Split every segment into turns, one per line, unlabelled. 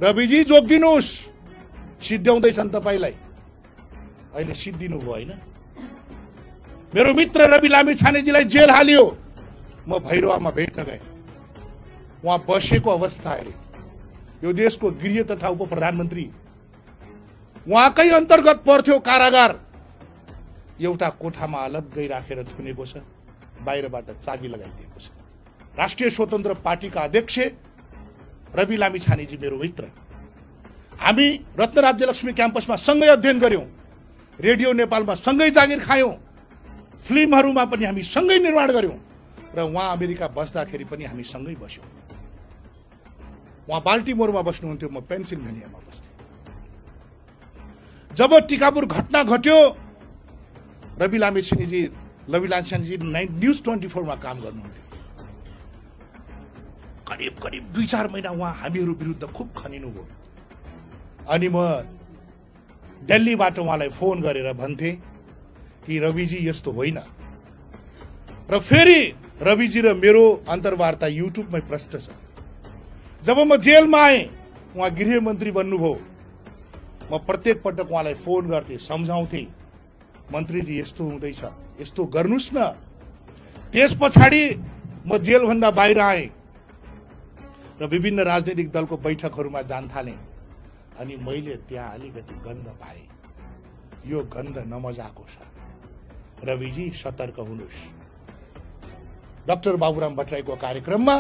रविजी जोगिनुस्, सिद्ध्याउँदैछन् तपाईलाई। अहिले सिद्धिनु भयो हैन? मेरो मित्र रवि लामिछानेजीलाई जेल हालियो। म भैरवामा भेट्न गएँ। उहाँ बसेको अवस्था अहिले। यो देशको गृह तथा उप प्रधानमन्त्री, उहाँकै अन्तर्गत पर्थ्यो कारागार। एउटा कोठामा अलग्गै राखेर थुनेको छ, बाहिरबाट चाबी लगाइदिएको छ। राष्ट्रिय स्वतन्त्र पार्टीका अध्यक्ष रवि लामिछानेजी मेरो मित्र। हामी रत्न राज्यलक्ष्मी क्याम्पसमा सँगै अध्ययन गर्यौं, रेडियो नेपालमा सँगै जागिर खायौं, फिल्महरूमा पनि हामी सँगै निर्माण गर्यौं र उहाँ अमेरिका बस्दाखेरि पनि हामी सँगै बस्यौं। उहाँ बाल्टिमोरमा बस्नुहुन्थ्यो, म पेन्सिल्भेनियामा बस्थेँ। जब टिकापुर घटना घट्यो, रवि लामिछानेजी न्यूज 24 मा काम गर्नुहुन्थ्यो। करिब 2-4 महिना उहाँ हामीहरू विरुद्ध खुब खनिनु भयो। अनि म दिल्लीबाट उहाँलाई फोन गरेर भन्थे कि रविजी यस्तो होइन। र फेरि रविजी र मेरो अन्तर्वार्ता युट्युबमै प्रष्ट छ। जब म जेलमा आएँ, उहाँ गृहमन्त्री बन्नुभयो। म प्रत्येक पटक उहाँलाई फोन गर्थे, सम्झाउँथे, मन्त्रीजी यस्तो हुँदैछ, यस्तो गर्नुस् न। त्यस पछाडि म जेलभन्दा बाहिर आएँ र विभिन्न राजनीतिक दलको बैठकहरूमा जान थालेँ। अनि मैले त्यहाँ अलिकति गन्ध पाएँ। यो गन्ध नमजाको छ। रविजी सतर्क हुनुस्। डाक्टर बाबुराम भट्टराईको कार्यक्रममा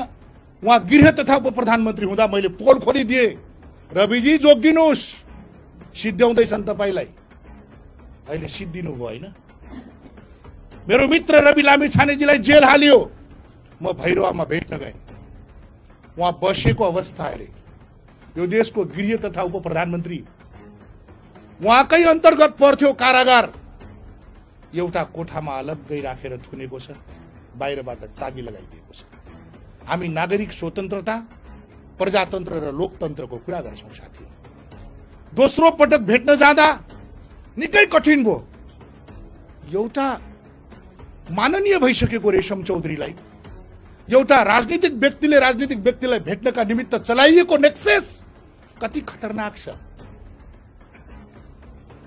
उहाँ गृह तथा उप प्रधानमन्त्री हुँदा मैले पोल खोलिदिए, रविजी जोगिनुस्, सिद्ध्याउँदैछन् तपाईलाई। अहिले सिद्धिनु भयो हैन? मेरो मित्र रवि लामिछानेजीलाई जेल हालियो। म भैरवामा भेट्न गएँ। उहाँ बसेको अवस्था अहिले। यो देशको गृह तथा उप प्रधानमन्त्री, उहाँकै अन्तर्गत पर्थ्यो कारागार। एउटा कोठामा अलग्गै राखेर थुनेको छ, बाहिरबाट चाबी लगाइदिएको छ। हामी नागरिक स्वतन्त्रता, प्रजातन्त्र र लोकतन्त्रको कुरा गर्छौं साथी। दोस्रो पटक भेट्न जाँदा निकै कठिन भयो। एउटा माननीय भइसकेको रेशम चौधरीलाई, एउटा राजनीतिक व्यक्तिलाई भेट्नका निमित्त चलाइएको नेक्सस कति खतरनाक छ।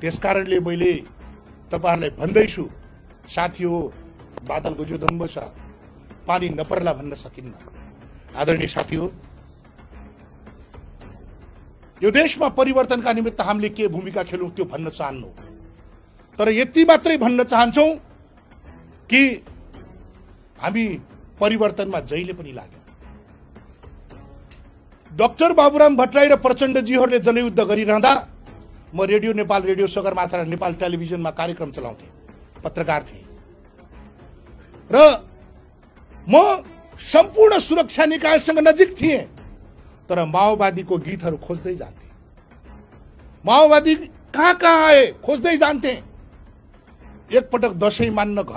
त्यसकारणले मैले तपाईहरुलाई भन्दैछु साथी हो, बादलको जो दम्ब छ, पानी नपर्ला भन्न सकिन्न। आदरणीय साथी हो, यो देशमा परिवर्तनका निमित्त हामीले के भूमिका खेलौं त्यो भन्न चाहन्नु, तर यति मात्रै भन्न चाहन्छौं कि हामी परिवर्तनमा जहिले पनि लाग्यौं। डाक्टर बाबुराम भट्टराई र प्रचण्डजीहरूले जनयुद्ध गरिरहँदा म रेडियो नेपाल, रेडियो सगरमाथा र नेपाल टेलिभिजनमा कार्यक्रम चलाउँथे, पत्रकार थिएँ र म सम्पूर्ण सुरक्षा निकायसँग नजिक थिएँ। तर माओवादीको गीतहरू खोज्दै जान्थे। माओवादी कहाँ आए खोज्दै जान्थे। एक पटक दशैं मान्न घर